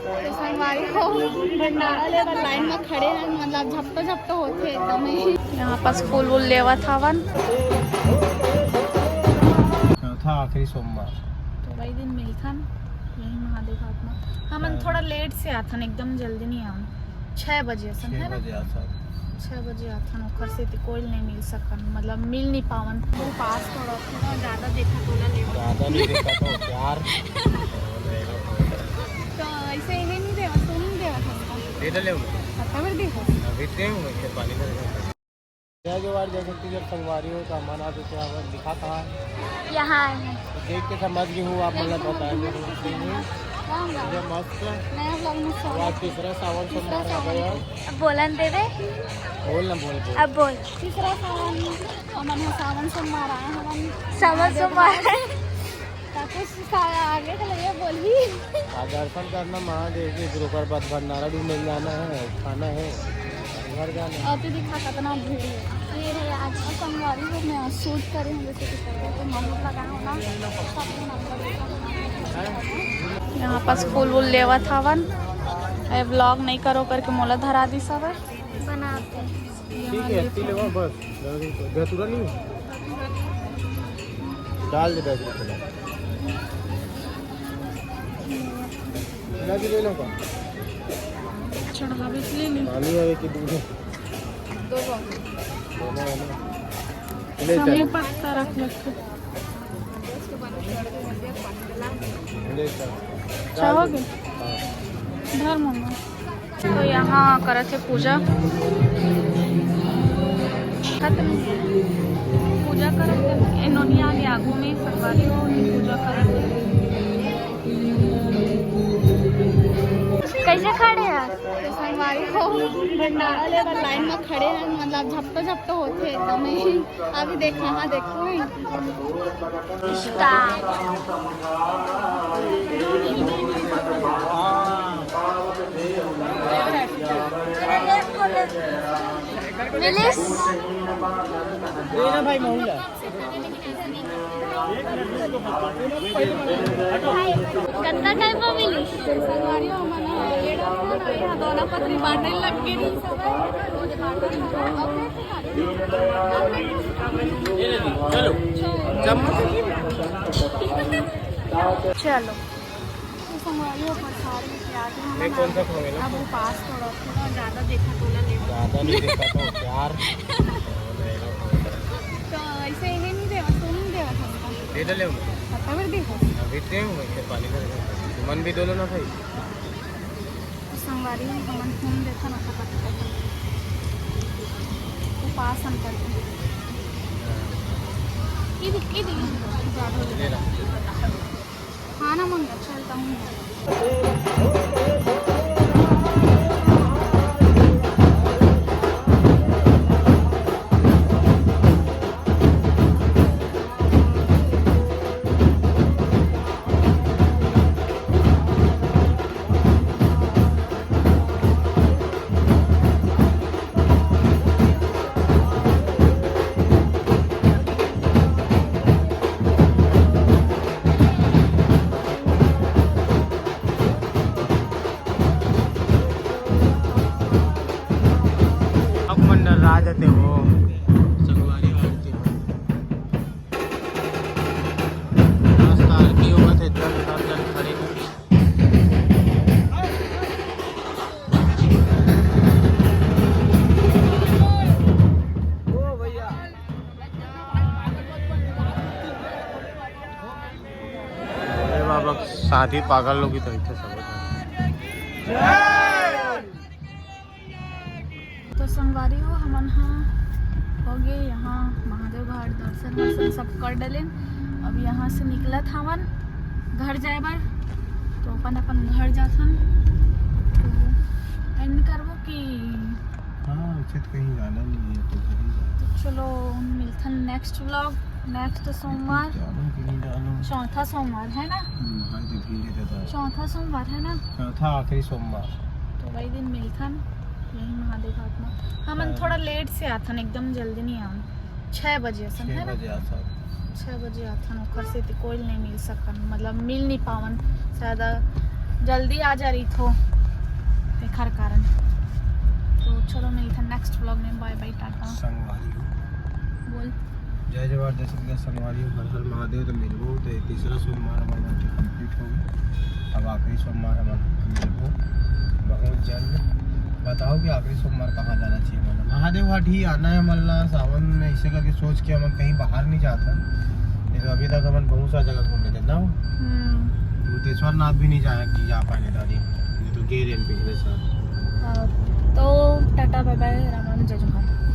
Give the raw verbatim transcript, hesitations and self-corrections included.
तो संगवारी हो, भंडारा ले बर लाइन में खड़े हैं, मतलब झपटो झपटो होथे एकदम ही। यहाँ पास फूल वूल लेवत हवन। चौथा आखिरी सोमवार। तो वही दिन मिलथन यही महादेव घाट में। हमन हाँ। थोड़ा लेट से आथन, एकदम जल्दी नहीं आवन। छः बजे असन, छः है ना? बजे आथन। छः बजे आथन, ओखर सेती कोई नहीं मिल सकन, मतलब मिल नहीं पावन। वो पास थोड़ा, थोड़ा ज़्यादा देखा तोला ले। ज़्यादा नहीं देखा तो प्यार। तो ऐसे ही नहीं देवा, तुम नहीं देवा था। दे दे ले। पता भी देखो। अभी ते हूँ, इसे पानी भर। जय जोहार, जय छत्तीसगढ़ संगवारी हो, तो हमन आज क्या दिखा था? यहाँ आए हैं। तो देख के समझ गई हूँ, आप मतलब बताए थे, समझते नहीं। राम राम। ये मस्त है। नया vlog में स्वागत। आज तीसरा सावन तीसरा सोमवार आ सावन। गया। अब बोलन देवे। बोल ना, बोल, बोल। अब बोल। तीसरा सावन, हमन ह सावन सोमवार आए हवन। सावन सोमवार। ता कुछ सा-, आगे के लिए बोली। आ, दर्शन करना महादेव के, फिर ओकर बाद भंडारा भी मिल जाना है, खाना है, घर जाना है। और तो दिखा कितना भीड़ है। ये रहे आज का संगवारी हो, मैं शूट करे हूँ, जैसे कि पहले तो माहौल लगा हो ना, सब नंबर। यहाँ पास फूल वूल लेवत हवन, ए vlog नहीं करो करके मोला धरा दी सब। बनाते हैं। ठीक है, पी लेवा बस। धतूरा नहीं? डाल दे दस रुपये। लगी ले ना का? चढ़ावे के लिए नहीं। पानी आवे कि दूध है? दोनों है ना? ले चल। पत्ता रख लेते। ले चल। चाहोगे? हाँ। धर मम्मा। तो यहाँ करत हे पूजा। खत्म है। पूजा करत हे। ए नोनिया आगे आगू में संगवारी हो, पूजा करत हे। कैसे खड़े हैं? तो संगवारी हो, भंडारा ले बर लाइन में खड़े हैं, मतलब झपटो झपटो होथे एकदम ही। अभी देख, यहाँ देखो। Start। मिलिस? ये ना भाई, महुआ। कतना टाइम में मिलिस? संगवारी हो, हमन ह, ये डर ना, यहाँ दोना पत्री बांटे लग गए नहीं सब। चलो, चम्मच। चलो। तो संगवारी हो, प्रसाद लेके आ गए हम। ये कौन सा खावे ना? अब उपास थोड़ा, थोड़ा ज्यादा देखा तोला ले। ज्यादा नहीं देखा तो प्यार। तो ऐसे ही नहीं देवा, तुम नहीं देवा था। दे दे ले। पता भी देखो। अभी ते हूँ, इसे पानी भर दे। मन भी दो लो ना भाई। तो संगवारी हो, हमन घूम देखा ना, पता पता। उपास हम करते हैं। ये भी, ये भी। ले रहा। खाना मन अच्छा लगता हूँ। अब मंडल राज थे वो संगवारी आरती हो। मस्त आरती होवत हे, इतना सारा जन खड़े होके। अरे बाबा, शादी पागल लोग ही तो इतने सब। तो संगवारी हो, हमन ह हो गए यहाँ महादेव घाट दर्शन वर्शन सब कर डलेन। अब यहाँ से निकलत हवन घर जाए बर, तो अपन अपन घर जाथन। तो एंड करबो कि हाँ, उचित कहीं जाना नहीं है तो घर ही जाना। तो चलो, मिलथन नेक्स्ट व्लॉग, नेक्स्ट सोमवार। जानो कि नहीं जानो। चौथा सोमवार है ना? हम्म, हाँ, तो भीड़ है ज्यादा। चौथा सोमवार है ना? चौथा आखिरी सोमवार। तो वही दिन मिलथन यही महादेव घाट में। हमन हाँ। थोड़ा लेट से आथन, एकदम जल्दी नहीं आवन। छः बजे असन छः है ना? बजे आथन। छः बजे आथन, ओखर सेती कोई नहीं मिल सकन, मतलब मिल नहीं पावन। शायद जल्दी आ जा रही थो, तेखर कारण। तो चलो, मिलते हैं नेक्स्ट व्लॉग में। बाय बाय, टाटा। संगवारी हो, बोल। जय जवान, जय छत्तीसगढ़। संगवारी हो, हर हर महादेव। तो मिलबो, तो ये तीसरा सोमवार हमारे यहाँ कंप्लीट हो गया। अब आखिरी सोमवार हमारे मिलबो बहुत जल्द। बताओ कि आखिरी सोमवार कहाँ जाना चाहिए? मतलब महादेव घाट ही आना है, मतलब सावन में, इसे करके सोच के हम कहीं बाहर नहीं जाता। नहीं तो अभी तक हम बहुत सारा जगह घूम लेते ना। हम्म। भूतेश्वर नाथ भी नहीं जाए कि जा पाए दादी, नहीं तो गए रहे पिछले साल। हाँ, तो टाटा, बाय बाय, राम राम, जय जोहार।